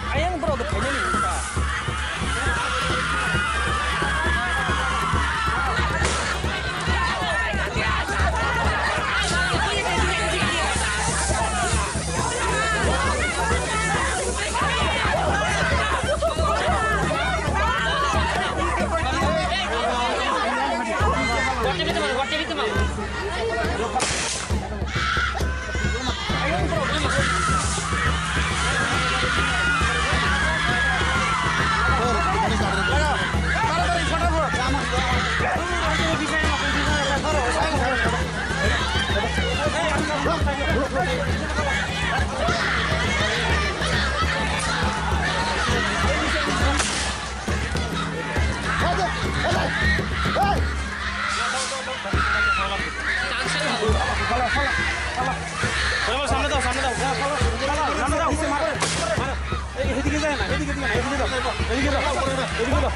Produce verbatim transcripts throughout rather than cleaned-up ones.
Ayang borok bo phainani wngkha. সামনে দাও, সামনে দাও। সামনে দাও। এই, এদিকে যায় না, এদিকে, এদিকে না, এদিকে দাও, এদিকে দাও, এদিকে দাও।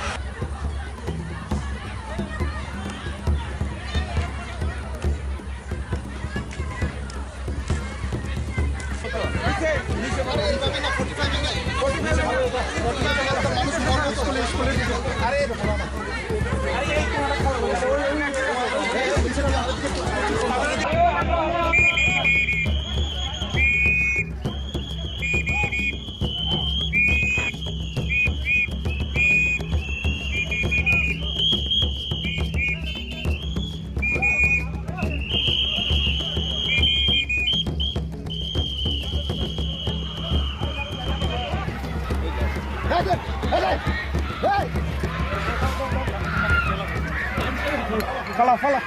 Follow, follow.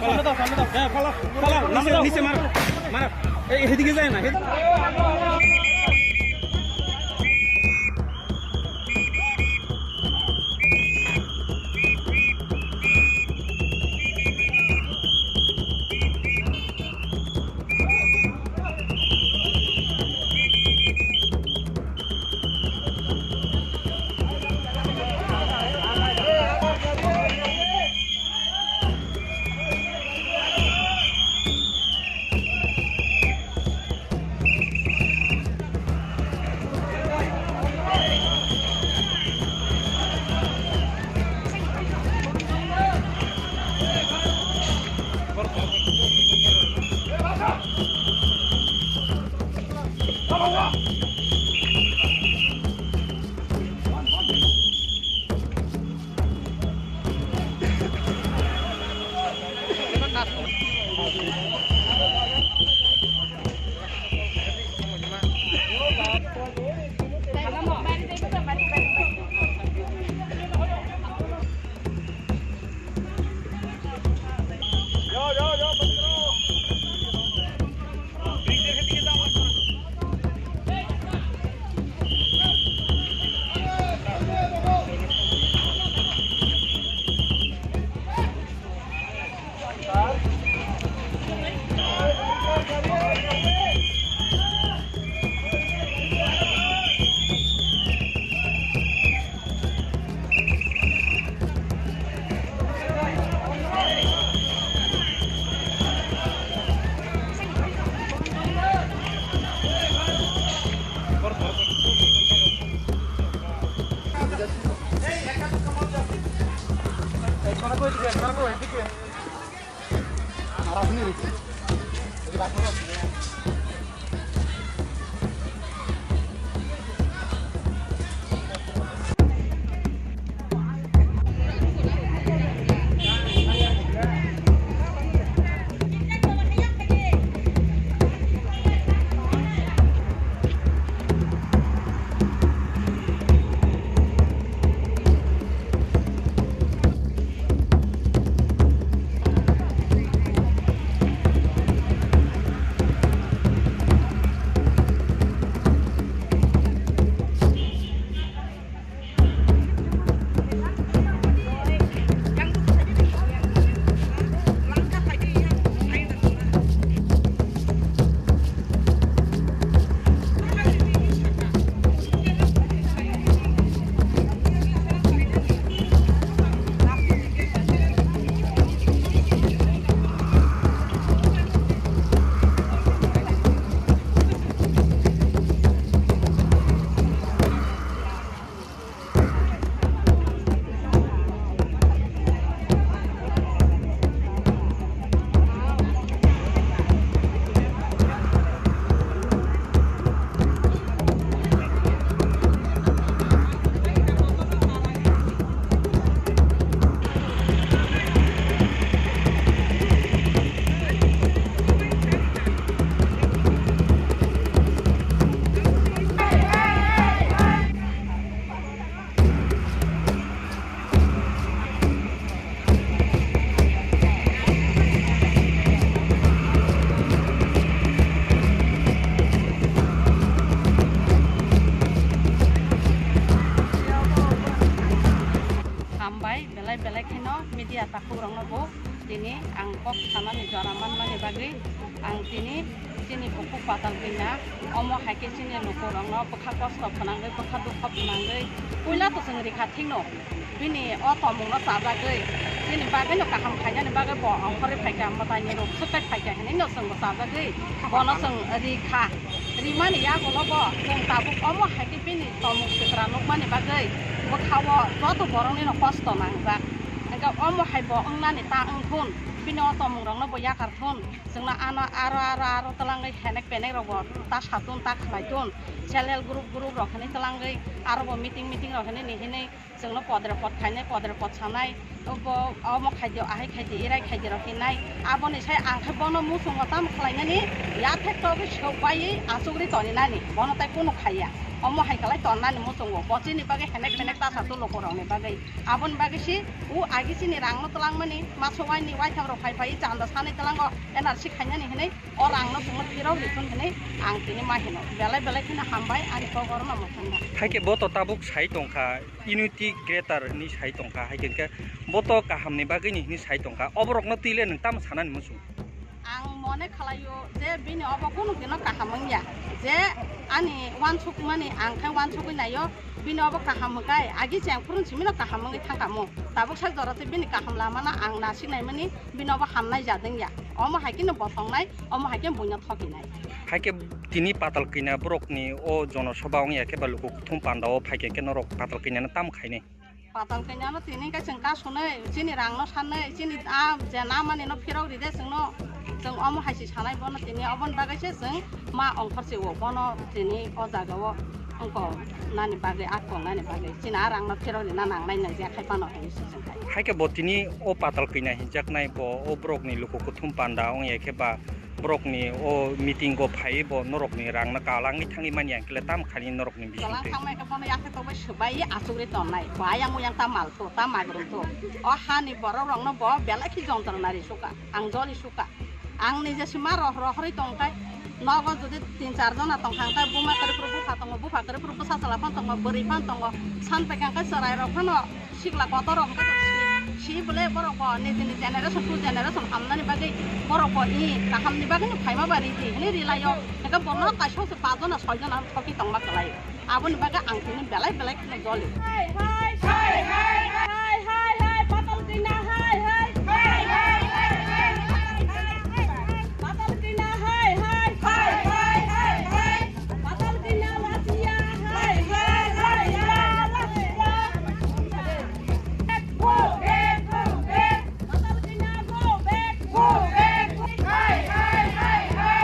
সামনে দাও, সামনে দাও। হ্যাঁ, follow, follow। নিচে, নিচে মারো, মারো। এই, এদিকে যায় না, এদিকে। Hambai, belai belai kheno media takhuk rokno bo tini ang kok sanani jora manmani bagwi ang tini chini bukhuk Patal Kanya omo hai khe chini lukurokno bwkha kosto phwnangwi, bwkha dukho phwnangwi puila to chwng rikha thikno bini o tongmungno chajagwi chini bagwino kaham khainani bagwi bo ongkhorwi phaikha, mwtaini rok swbai phaikha hinwi no chwngbo chajagwi bono chwng rikha. Rimani yagulo bo chwng tabuk omo hai khe bini tongmung sitra nukmani bagwi bwkha-o joto boroknino kosto nangjak. Hwnkhe omo hai bo wngnani ta wngthun, bini o tongmungrokno bo yakar thun, chwngno ano aro aro aro twlangwi henek penek rokbo ta satun ta khlaitun, self help group group rok hinwi twlangwi aro bo meeting meeting rok hinwi ni hinwi chwngno podre pod khainai, podre pod sanai, bo omo khaidi, ahai khaidi, irai khaidi rok hinai. Aboni sai ang khe bono muchungo tamo khlainani, yathek togwi sok baiwi achugri toni nani, bono tai kunu khaiya. Omo hai kwlai ton nani muchungo, bo chini bagwi henek penek ta satun lukurokni bagwi. Aboni bagwi si u agi chini rangno twlangmani, maso waini waitham rok phai phai chanda sanai twlango N R C khainani hinwi. O rangno chwngno phirok rithun hinwi ang tini ma hino. Belai belai kheno hambai ani kok orono mwthangna. Haikhe bo to tabuk sai tongkha, Unity Greater hinwi sai tongkha. Haikhe khe bo to kahamni bagwini hinwi sai tongkha. Oborokno twi le nwng tamo sanani muchung? Ang mone khlaio je bini obo kunu dino kaham wngya. Je ani uansukmani ang khe uansugwi naio, bini obo kaham hwnkhe agi cheng phurun simino kaham wngwi thangkha mo. Tabuk sak jora tei bini kaham lamano ang nasik naimani. Bini obo hamnai jat wngya. Omo hai kheno bo tongnai, omo hai khe buino thokinai. Haikhe tini Patal Kanya borokni o jonosoba wngya khe ba luku kuthum panda o phaikhe khe norok Patal Kanya no tamo khainai? Patal Kanya no tini khe chwng kasunai, chini rang no sanai, chini a je namani no phirok ride chwngno, chwng omo hai se sanai bono tini oboni bagwi se chwng ma ongkhor se o bono tini o jaga o. Wngkok nani bagwi, a kok nani bagwi. Chini a rangno phirok rina nangnai nang je khai phano hinwi se chwng khai. Haikhe bo tini o Patal Kanya hinjaknai bo o borokni luku kuthum panda wngya khe ba borokni o meeting o phaiwi bo norokni rangno kalangwi thangwi manya hwnkhe le tamo khainai norokni bising twi? Kalang thangmai khe bono yakhe tongbai swbai achugwi tongnai. Bo ayang uyang ta mal thu, ta magrum thu. O hani borok rokno bo belai khe jontro nari sukha. Ang joli sukha. Ang nije sima roh-, rohorwi tongkhe, nogo jodi tin char jona tongkha, hwnkhe buma kwrwi phuru bupha tongo, bupha kwrwi phuru bwsa chwla phano tongo, bwrwi phano tongo, san paikha hwnkhe chwrairok phano sikla kotor rok hwnkhe si, si bwle borok bo nijini generation to generation hamnani bagwi borok bo i kahamni bagwi no phaima ba ridi hinwi rilaio, hwnkhe bono kaisa se pa jona soi jona thokwi tongma kwlai. Aboni bagwi ang tini belai belai kheno joli. Hai, hai, hai, hai, hai, hai, hai, Patal Kanya, hai, hai. Hai, hai, hai, hai, hai. Patal Kanya, hai, hai. Hai, hai, hai, hai. Patal Kanya, Russia, hai, hai, hai, hai. Go back, go back. Patal Kanya, go back, go back. Hai, hai, hai, hai.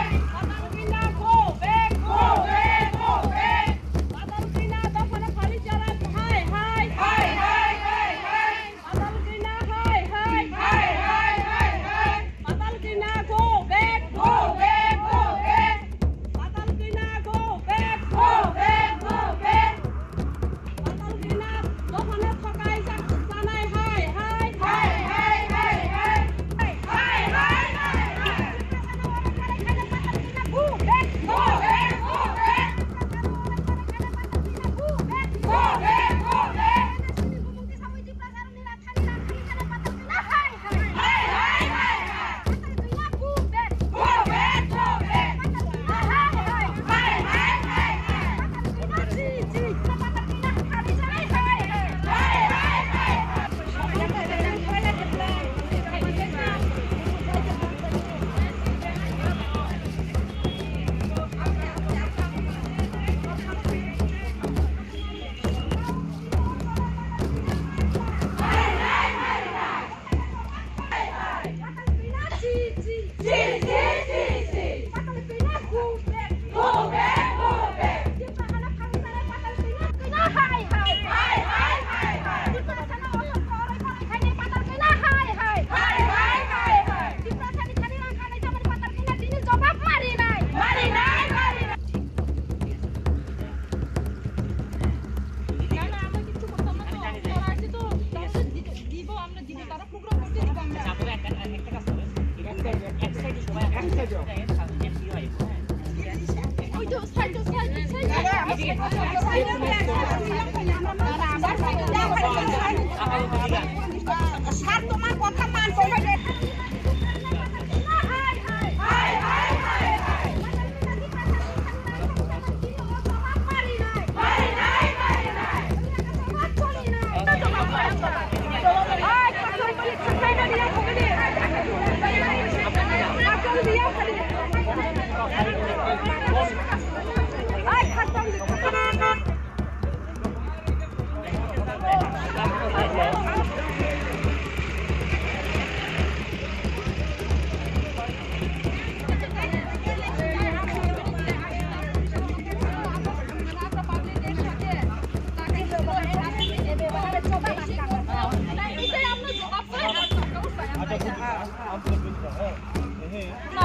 Sir, তোমার কথা মানতে হবে।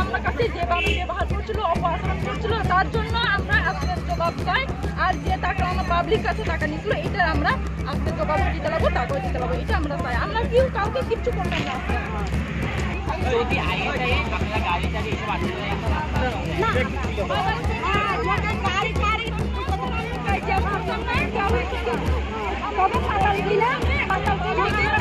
আমরা কাছে যেভাবে ব্যবহার করছিল, অপআচরণ করছিল, তার জন্য আমরা আজকে জবাব চাই। আর যে টাকা আমরা পাবলিক কাছে টাকা নিছিল, এটা আমরা আজকে জবাব দিতে লাগবো, তাকেও দিতে লাগবো। এটা আমরা চাই। আমরা কেউ কাউকে কিচ্ছু করতাম না। যদি আগে যাই, আপনারা গাড়ি টাড়ি এসব আসলে না। গাড়ি টাড়ি তবে সকাল দিলে, সকাল দিলে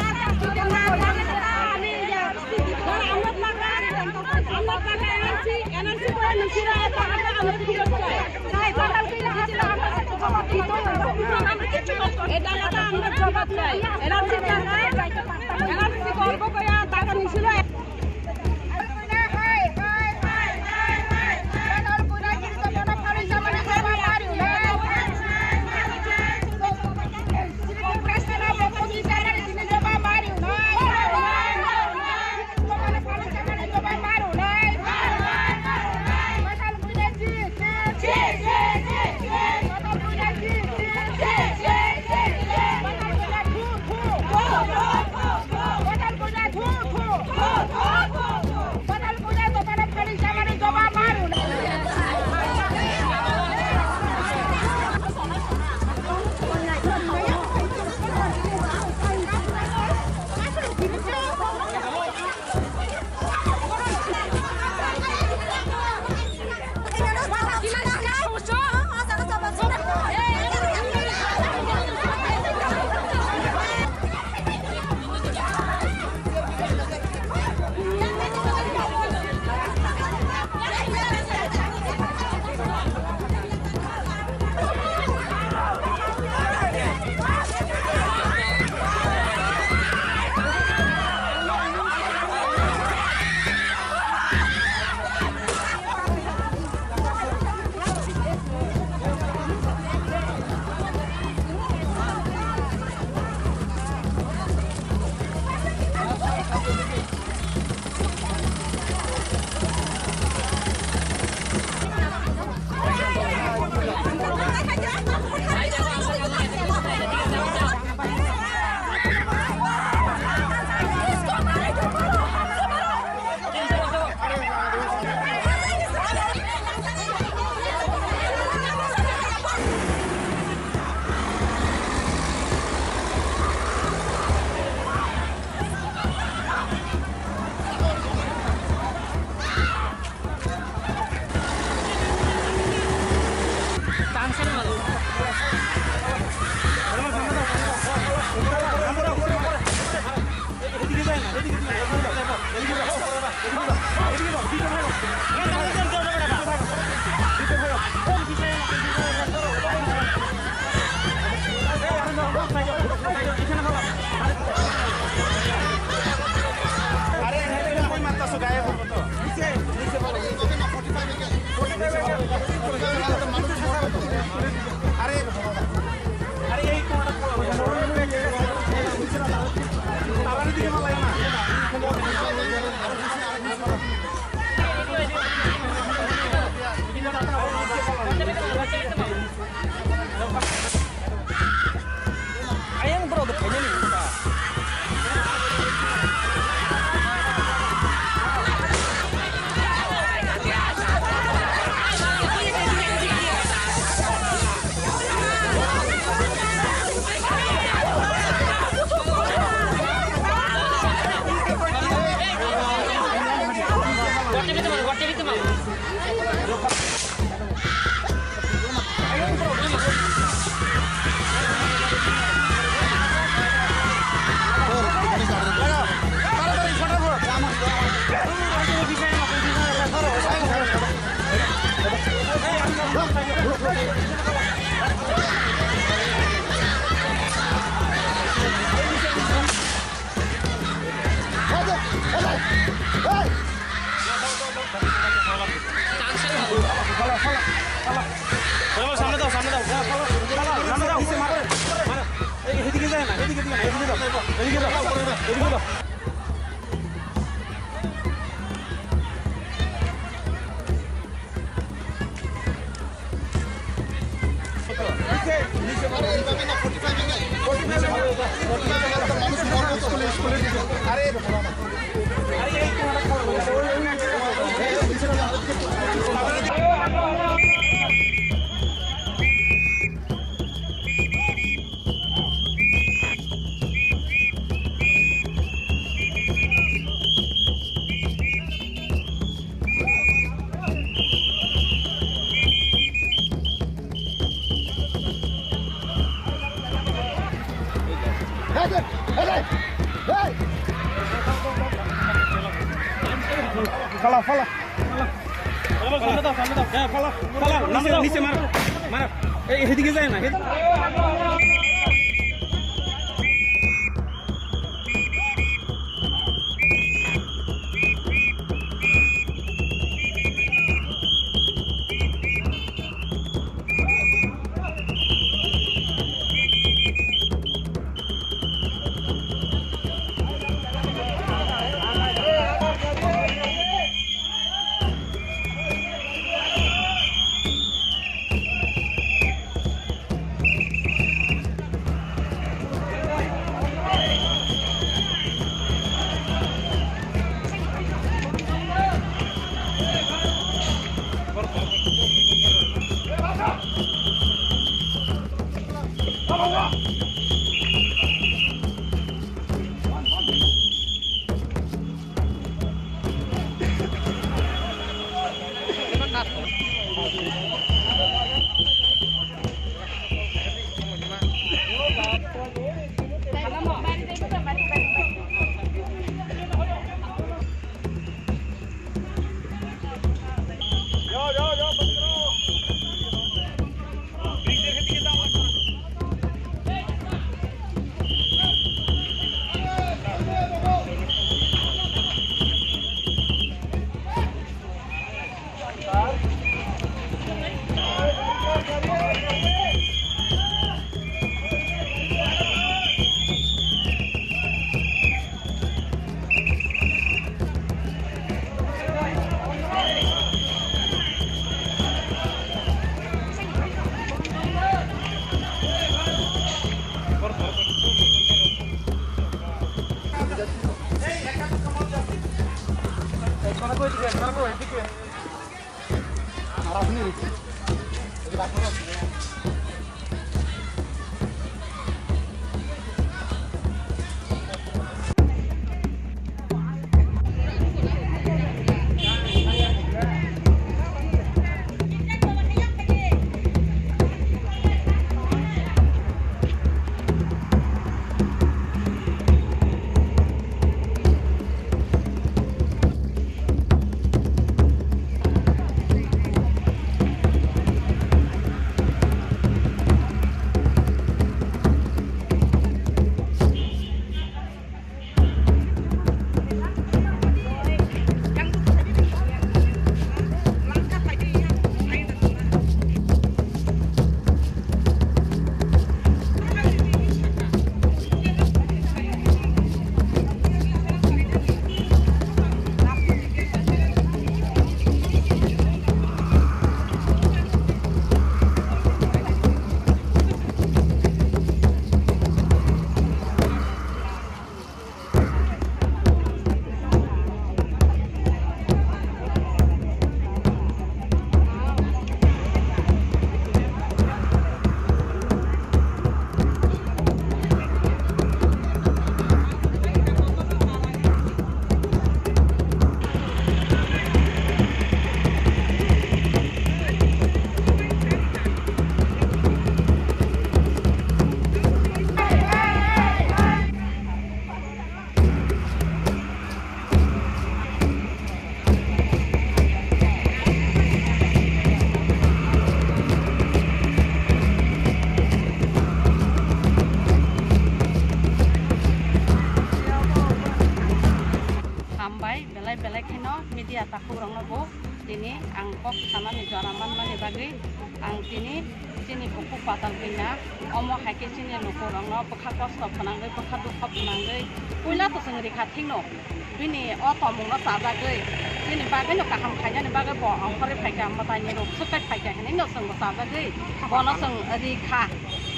সামনে দাও, সামনে দাও। সামনে দাও। এই, এদিকে যায় না, এদিকে, এদিকে না, এদিকে দাও, এদিকে দাও, এদিকে দাও। Kala, kala. সামনে দাও, সামনে দাও। হ্যাঁ, ফালা, ফালা, নিচে, নিচে মারো, মারো। এই, এদিকে যায় না, এদিকে। Tini ang kok sanani jora manmani bagwi ang tini chini bukhuk Patal Kanya, omo hai khe chini lukurokno bwkha kosto phwnangwi, bwkha dukho phwnangwi puila to chwng rikha thikno. Bini o tongmungno chajagwi, bini bagwino kaham khainani bagwi bo ongkhorwi phaikha, mwtaini rok swkwi phaikha hinwi no chwngbo chajagwi bono chwng rikha.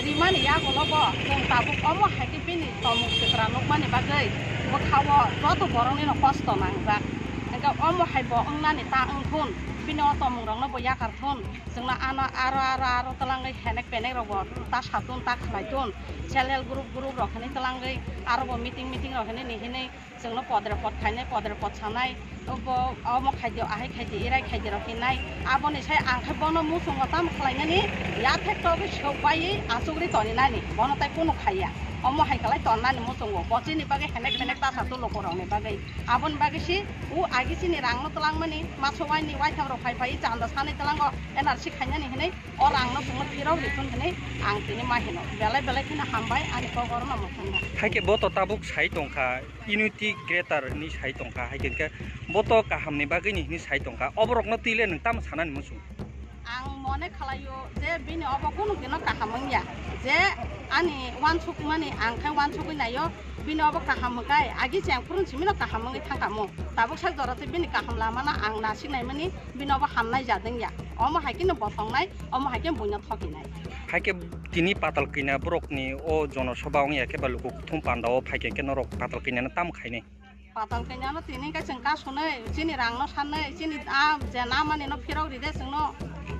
Rimani yagulo bo chwng tabuk omo hai khe bini tongmung swkra nukmani bagwi bwkhao joto boroknino kosto nangjak. Hwnkhe omo hai bo wngnani ta wngthun, bini o tongmungrokno bo yakar thun, chwngno ano aro aro aro twlangwi henek penek rokbo ta satun ta khlai tun, self help group group rok hinwi twlangwi aro bo meeting meeting rok hinwi ni hinwi chwngno podre pod khainai, podre pod sanai, bo omo khaidi, ahai khaidi, irai khaidi rok hinai. Aboni sai ang khe bono muchungo tamo khlainani, yathek togwi sok baiwi achugri toninani, bono tai kunu khaiya. Omo hai kwlai tonnani muchungo, bo chini bagwi henek penek ta sa tu lukurokni bagwi. Aboni bagwi si u agi chini rangno twlangmani, maso waini waitham rok phai phai chanda sanwi twlango N R C khainani hinwi. O rangno chwngno phirok rikun hinwi ang tini ma hino. Belai belai kheno hambai ani kok orono mwthangna. Haikhe bo to tabuk sai tongkha, unity greater hinwi sai tongkha, haikhe hwnkhe bo to kahamni bagwini hinwi sai tongkha. Oborokno twi le nwng tamo sanani muchung? Ang mone khlaio je bini obo kunu dino kaham wngya, je ani uansukmani ang khe uansugwi naio, bini obo kaham hwnkhe agi cheng phurun simino kaham wngwi thangkha mo. Tabuk sak jora tei bini kaham lamano ang nasik naimani, bini obo hamnai jat wngya. Omo hai kheno bo tongnai, omo hai khe buino thokinai. Haikhe tini Patal Kanya borokni o jonosoba wngya khe ba luku kuthum panda o phaikhe khe norok Patal Kanya no tamo khainai? Patal Kanya no tini khe chwng kasunai, chini rang no sannai, chini a je na mani no phirok ride chwngno,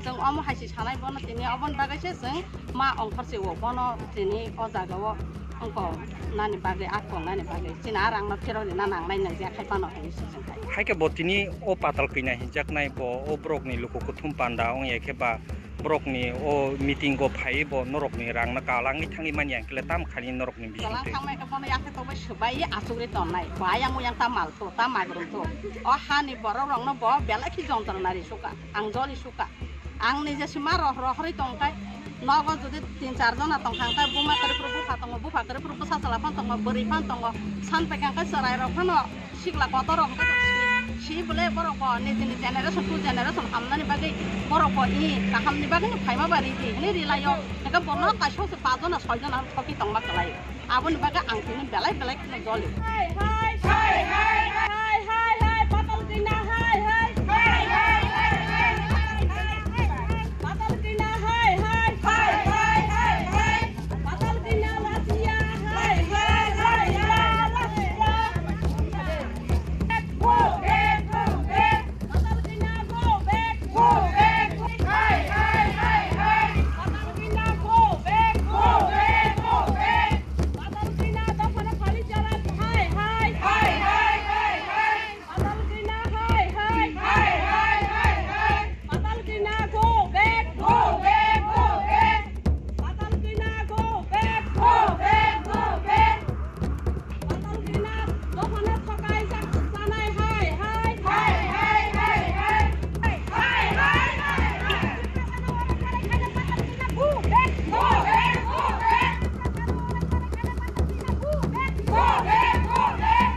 chwng omo hai se sanai bono tini oboni bagwi se chwng ma ongkhor se o bono tini o jaga o wngkok nani bagwi, a kok nani bagwi chini a rang no phirok rina nangnai nang je khai phano hai se chwng khai. Haikhe bo tini o Patal Kanya hinjaknai bo o borokni luku kuthum panda wngya khe ba borokni o meeting o phaiwi bo norokni rangno kalangwi thangwi manya hwnkhe le tamo khainai norokni bisingtwi? Kalang thangmai khe bono yakhe tongbai swbai achugri tonnai. Bo ayang uyang ta mal tho, ta magrum tho. O hani borok rokno bo belai khe jontrona ri suka, ang joli suka. Ang nije sima roh rohorwi tongkhe nogo jodi tin char jona tongkha hwnkhe buma kwrwi phuru bupha tongo, bupha kwrwi phuru bwsa chwla phano tongo, bwrwi phano tongo, san paikha hwnkhe chwrai rok phano sikla kotor rok hwnkhe si, si bole borok bo nijini generation to generation hamnani bagwi borok bo i kahamni bagwino phaima ba ridi hinwi rilaio. Hwnkhe bono kaisa se pajona soijona thoki tongma kwlai. Aboni bagwi ang tini belai belai kheno joli. Hai, hai, hai, hai, hai, hai, hai, Patal Kanya, hai, hai. Hai, hai, hai, hai, hai, hai, hai, hai. Patal Kanya, hai, hai. Hai, hai, hai, hai. Patal Kanya, Russia, hai, hai, hai, hai, Russia. Go back, go back. Patal Kanya, go back. Go back. Hai, hai, hai, hai. Patal Kanya, go back. Go back, go back. Patal Kanya, dophano khali chala. Hai, hai. Hai, hai, hai, hai. Patal Kanya, hai, hai. Hai, hai, hai, hai. Patal Kanya, go back. Go back, go back. Patal Kanya, go back. Go back, go back. Patal Kanya dophano thokai jak chanai hai hai. Hai, hai, hai, hai. Hai, hai, hai, hai. Patal Kanya go back, go back, go back. Patal Kanya go back, go back.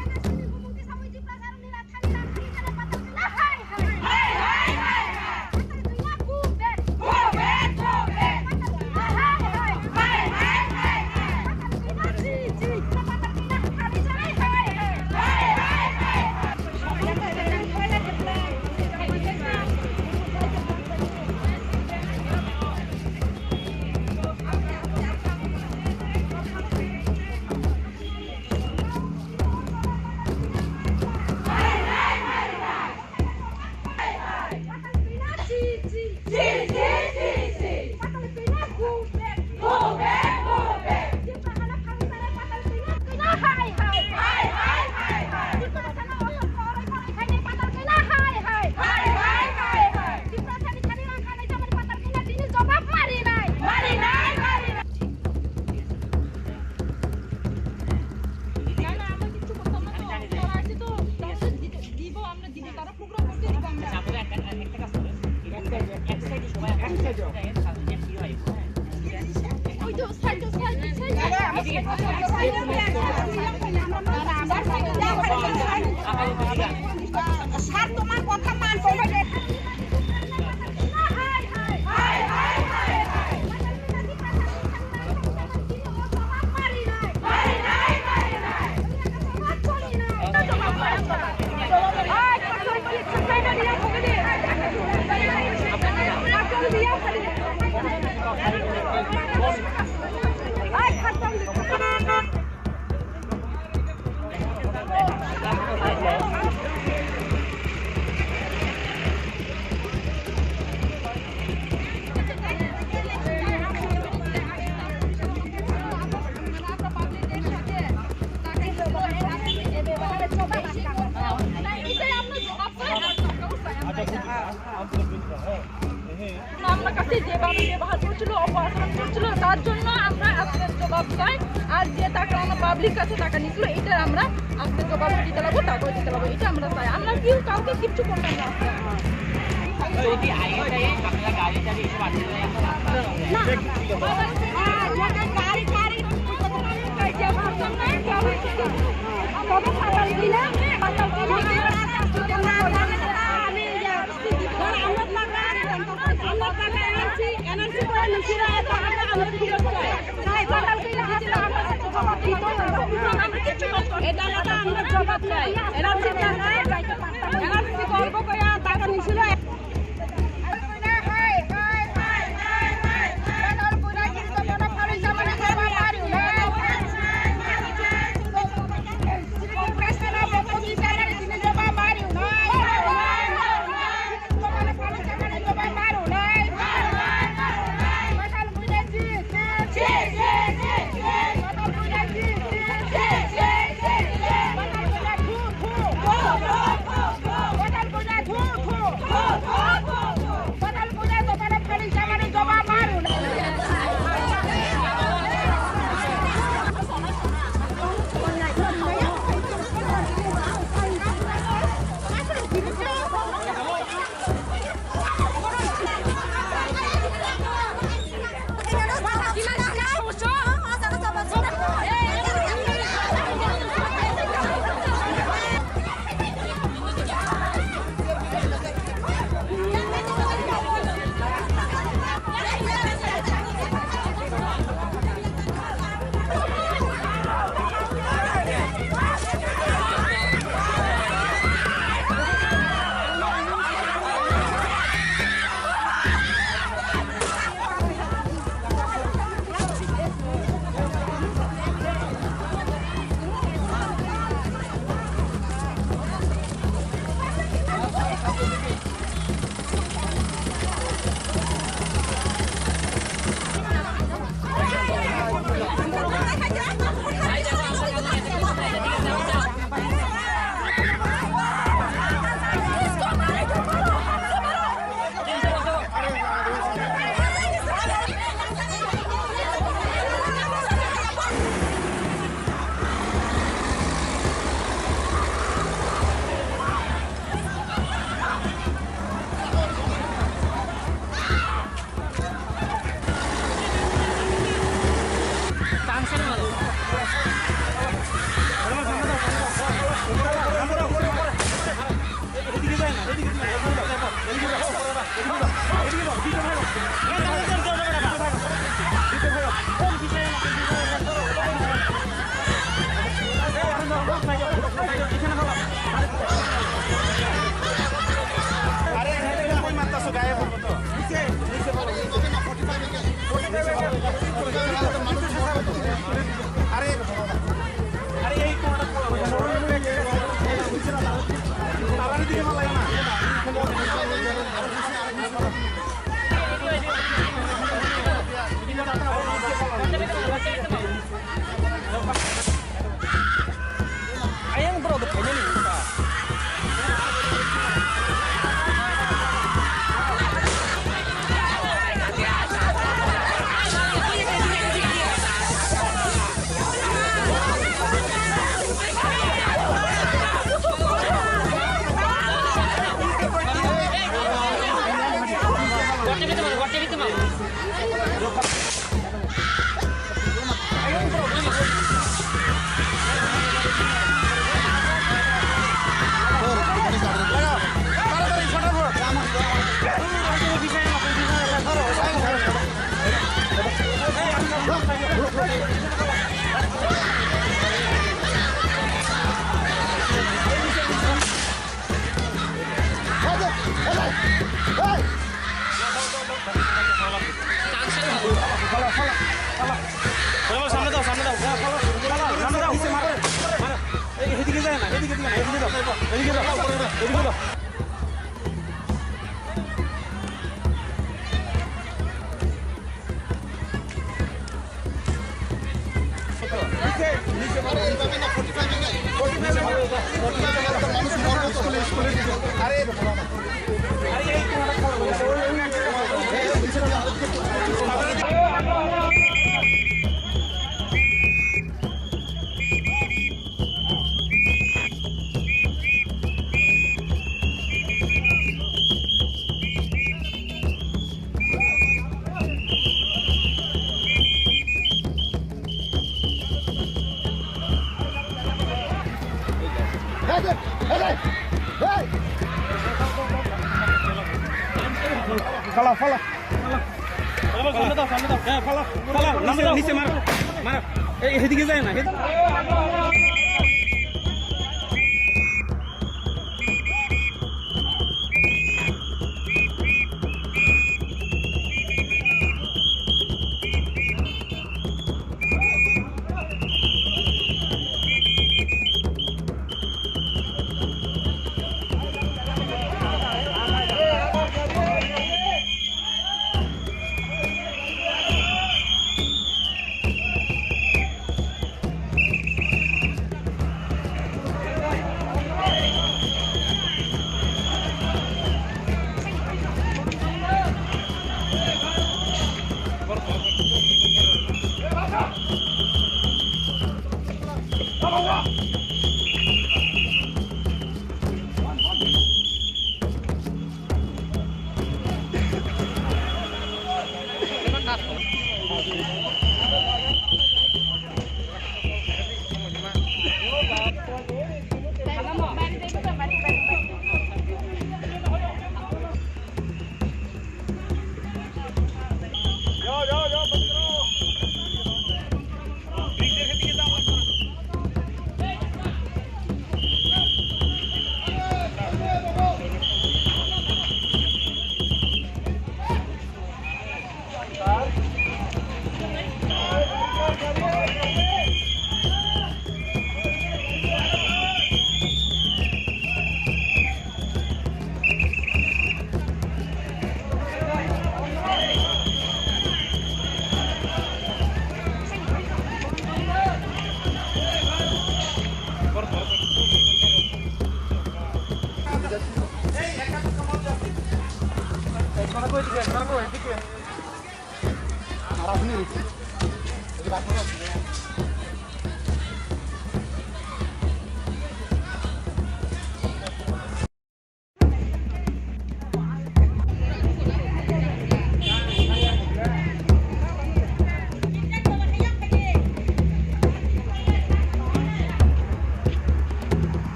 Sir, তোমার কথা মান করবে। আমরা কাছে যেভাবে ব্যবহার করছিল, অপআচরণ করছিল, তার জন্য আমরা আজকে জবাব চাই। আর যে টাকা আমরা পাবলিক কাছে টাকা নিছিল, এটা আমরা আজকে জবাব দিতে লাগবো, টাকাও দিতে লাগবো, এটা আমরা চাই। আমরা কেউ কাউকে কিচ্ছু করতাম না আজকে। তো এই যে আইন অনুযায়ী আপনারা গাড়ি টাড়ি এসব আটকে দেয়, এখন আপনারা না, হ্যাঁ, যেটা গাড়ি টাড়ি, তবে সকাল দিনে, সকাল দিনে, Ayang borok do phainani wngkha. সামনে দাও, সামনে দাও, সামনে দাও। এই, এদিকে যায় না, এদিকে যায় না, এদিকে দাও, এদিকে দাও, এদিকে দাও। ফালা, ফালা। ফালা, ফালা, ফালা, নিচে, নিচে মারো, মারো। এই, এদিকে যায় না, এদিকে।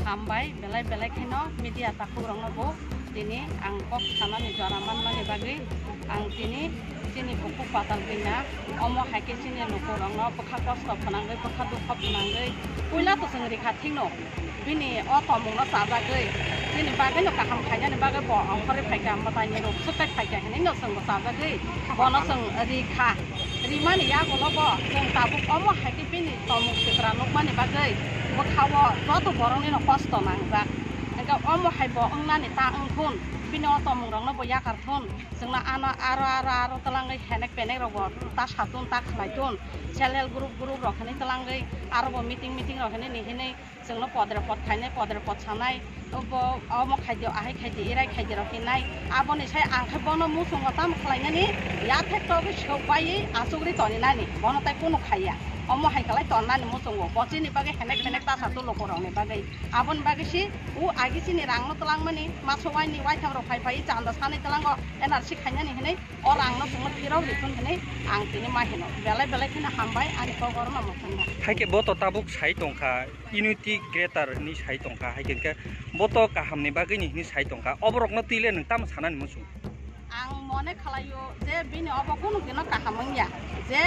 Hambai, belai belai kheno media takhuk rokno bo tini ang kok sanani jora manmani bagwi ang tini chini bukhuk patal bina omo hai khe chini lukurokno bwkha kosto phwnangwi, bwkha dukho phwnangwi puila to chwng rikha thikno bini o tongmungno chajagwi chini bagwino kaham khainani bagwi bo ongkhorwi phaikha, mwtaini rok swktai phaikha hinwi no chwngbo chajagwi bono chwng rikha. Rimani yagulo bo chwng tabuk omo hai khe bini tongmung sitra nukmani bagwi bwkhao joto boroknino kosto nangjak. Hwnkhe omo hai bo wngnani ta wngthun, bini o tongmungrokno bo yakar thun, chwngno ano aro aro aro twlangwi henek penek rokbo ta satun ta khlai tun, self help group group rok hinwi twlangwi aro bo meeting meeting rok hinwi ni hinwi chwngno podre pod khainai, podre pod sanai, bo omo khaidi, ahai khaidi, irai khaidi rok hinai. Aboni sai ang khe bono muchungo tamo khlainani, yathek togwi sok baiwi achugri toni nani, bono tai kunu khaiya. Omo hai kalai tonnani muchungo, bo chini bagwi henek phenek ta sa tu lukurokni bagwi. Aboni bagwi si o agi chini rangno twlangmani, maso waini waitham rok phai phai chanda sanai twlango, N R C khainani hinwi o rangno chwngno phirok rikun hinwi ang tini ma hino. Belai belai kheno hambai ani kok orono mwthangna. Haikhe bo to tabuk sai tongkha, Unity Greater hinwi sai tongkha, haikhe hwnkhe bo to kahamni bagwini hinwi sai tongkha. Oborokno twi le nwng tamo sanani muchung? Ang mone khalaio je bini obo kunu dino kaham wngya, je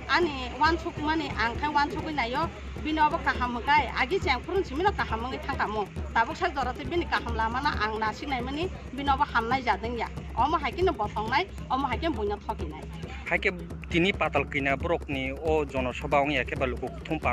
ani wansukmani ang khe wansugwi naio, bini obo kaham hwnkhe agi cheng phurun simino kaham wngwi thangkha mo. Tabuk sak jora tei bini kaham lamano ang nasik naimani, bini obo hamnai jat wngya. Omo hai kheno bosongnai, omo hai kheno buino thokinai. Haikhe tini patal kina borokni o jonosoba wngya khe ba luku kuthum